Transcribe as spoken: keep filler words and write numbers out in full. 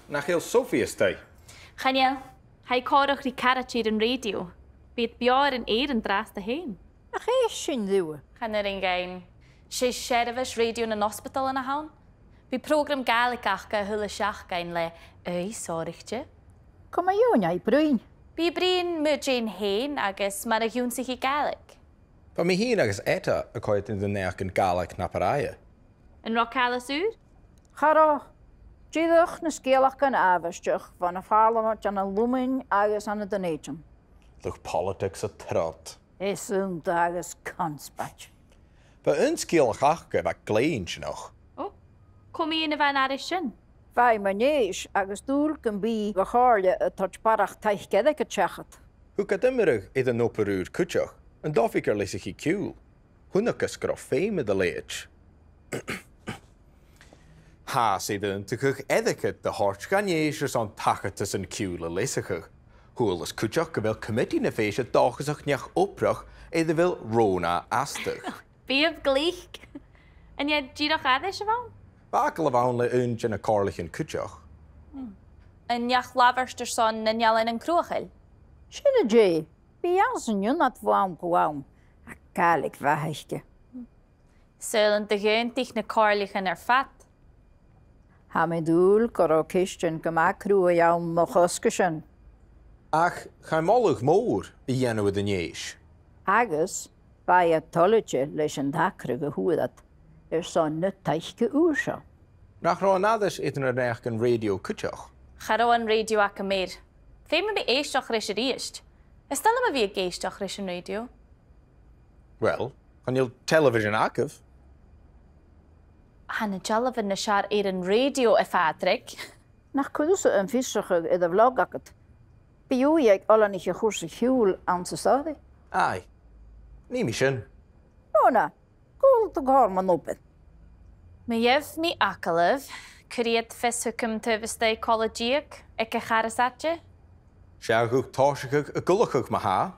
Nach eil Sophie a-staigh? Chan eil. Tha i còmhla ri caraid air an rèidio. Bidh iad beò air an aer an-dràsta fhèin. Nach e sin riutha? Chan urrainn dhuinn. 'S e seirbheis rèidio nan ospadal a th' ann. Bidh prògram Gàidhlig aca a h-uile seachdain le Ùidh Sònraichte. Cò mu dheidhinn a tha i a' bruidhinn? Bidh i a' bruidhinn mu dheidhinn fhèin agus mar a dh'ionnsaich i Gàidhlig. Bha mi fhìn agus Etta a' coimhead air an naidheachdan Gàidhlig na bu tràithe. An robh càil às ùr? Cha robh. Dìreach na sgeulachdan àbhaisteach bhon a' Phàrlamaid ann an Lunnainn agus ann an Dùn Èideann. Luchd-politics a' trod. Is iongantach agus connspaid. Bha aon sgeulachd aca a bha glè inntinneach. Ò, cò mu dheidhinn a bha an aithris sin? Bha i mu Nèis agus dùil gum bi a' chomhairle a' toirt barrachd taic airgid seachad. Thug iad iomradh air an obair ùr cuideachd, an d' oifigear leasachadh ciùil. Chunnacas gun robh feum air a leithid. Thathas air aontachadh airgid a thoirt dha Nèis airson tachartasan ciùil a leasachadh. Chualas cuideachd gu bheil comataidh na fèise dòchasach neach-obrach air a bheil Rona Astagh. Bidh e glic. An e dìreach aithris a bh' ann? Bha agallamh ann le aon de na comhairlichean cuideachd. Hmm. An neach-labhairt airson nan Eileanan Cruthachail? Sin e. Bidh e anns an ionad bho àm gu àm, ach Gàidhlig mhath aice. Saoil an do dh'aontaich na comhairlichean air fad? Tha mi an dùil gun robh ceistean gu math cruaidh ann mu chosgaisean. Ach chaidh moladh mòr a dhèanamh air an Nèis. Agus bha iad toilichte leis an tagradh a fhuair iad airson na taice ùr seo. Nach robh an aithris air an naidheachdan rèidio cuideachd? Cha robh an rèidio agam air. Feumaidh mi èisteachd ris a-rithist. Is toil leam a bhith ag èisteachd ris an rèidio. Uill, chan eil television agaibh. Tha na dealbhan nas fheàrr air an rèidio, a Phàdraig. Nach cuir thusa am fiosrachadh air a' bhlog agad? Bidh ùidh aig oileanaich a' chùrsa chiùil anns an stòiridh. Aye. Nì mi sin. Rona, cò bheil thu còmhla mun obair? Ma gheibh mi agallamh, cuiridh iad fios thugam taobh a-staigh cola-deug aig a' char as fhaide. 'S fheàrr dhut tòiseachadh a' gluasad ma-thà.